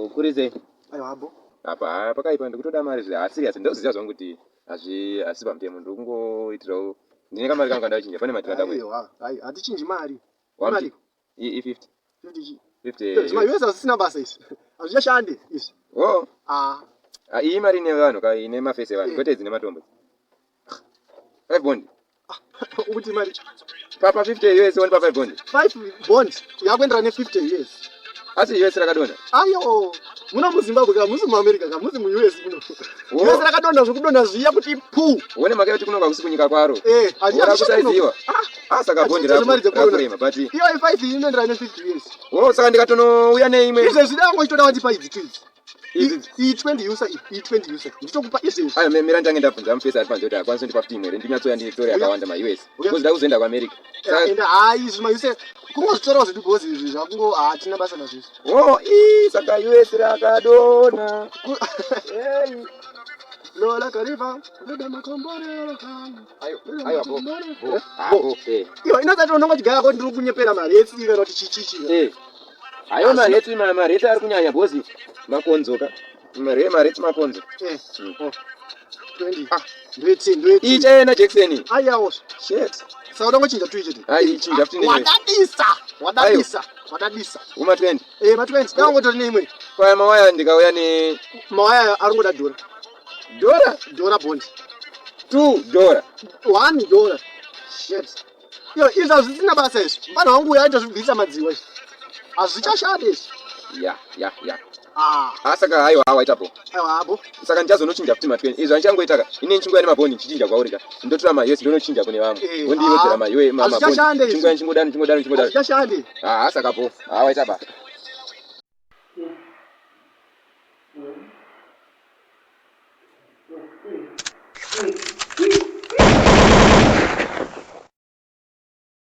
Oh, kuri sei? Aiwa habo. Apa haa pakaipa ndikutoda mari zve haa serious ndoziva zvangu kuti hazvi hasi pamutemo ndiri kungoitirawo ndine kamari kangu kandava chinja pane madhira ndakwe. Aiwa, hai hatichinji mari. Wamti- Mari. I i 50. 50 chi. 50. Zvima US hazvisina basa izvi. Hazvichashande izvi. Oh, Ah, ah, iyi mari ine vanhu ka ine mafesi evanhu Eh. kwete idzi nematombo. 5 bond. ukuti mari Pa pa 50 US wonipa 5 bond. 5 bond yakuenderana ne 50 US. Asi US rakadonha. Ayo, muno muZimbabwe ka musi muAmerica ka musi muUS muno. Oh. US rakadonha zvekudonha zviya kuti pu. Uone maka yoti kunoka kusi kunyika kwaro. Eh, Ora kusaiziwa. Ah, saka bond Hazviite zvemari rako dzecorona. rakurema but Iyo i5 inoenderana ne 50 US. oh saka ndikatonouya neimwe Izvezvi dai wangochitoda wandipa idzi tu idzi. idzi Iyi 20 USA iyi, iyi 20 USA. Ndichokupa izvezvi. ayo mira nditange ndabvunza mufesi ari panze kuti akwanisa kundipa futi imwe here ndinyatsouya nditore yakawanda maUS Uya. because ndakuzoenda kuAmerica saka Ende hayi izvi maUSA kungozvitorawo zvedu because izvi zvakungo hatina basa nazvo izvi. oh ii saka US rakadonha. Hey. Lola Karifa, Lola Makomborero. Ayo ayo bo. Bo. Ah, bo. Eh. Iwe inozati unonga chigaya ko ndiri kunyepera mari yetsika kana kuti chichichi. Eh. Ayo mareti mareti ari kunyanya because makonzo ka. Mare mareti makonzo. Eh. Mm. Oh. 20. Ah. Ndoiti ndoiti. Ichena Jackson. Ayawo. Shit. Saka unongochinja tu ichete. Ai ichinja futi neimwe. Wadadisa. Wadadisa. Wadadisa. Uma 20. Eh, ma 20. Dai wangotori neimwe. Kwaya mawaya ndikauya ne Mawaya ari ngoda dhora. dhora Dhora bond. 2 dhora. 1 dhora. Shit. Iyo izvi hazvisina basa izvi. Mfana wangu uyu aitozvibvisa madziwa izvi. Hazvichashandi izvi. Ya ya ya. Ah, Ah saka haiwa waita bo. aiwa habo. Saka ndichazonochinja futi ma 20. Izvi handichangoita ka. Ine nchinguya nemabhondi ndichinja kwauri ka. Ndotora ma US ndonochinja kune vamwe. Eh, Wondiwedzera ah. ma US ma mabhondi. Hazvichashande izvi. Chinguya chingodaro chingodaro chingodaro. Hazvichashandi. Ah saka bo. Ah waita ba. 1, 2, 3, 8.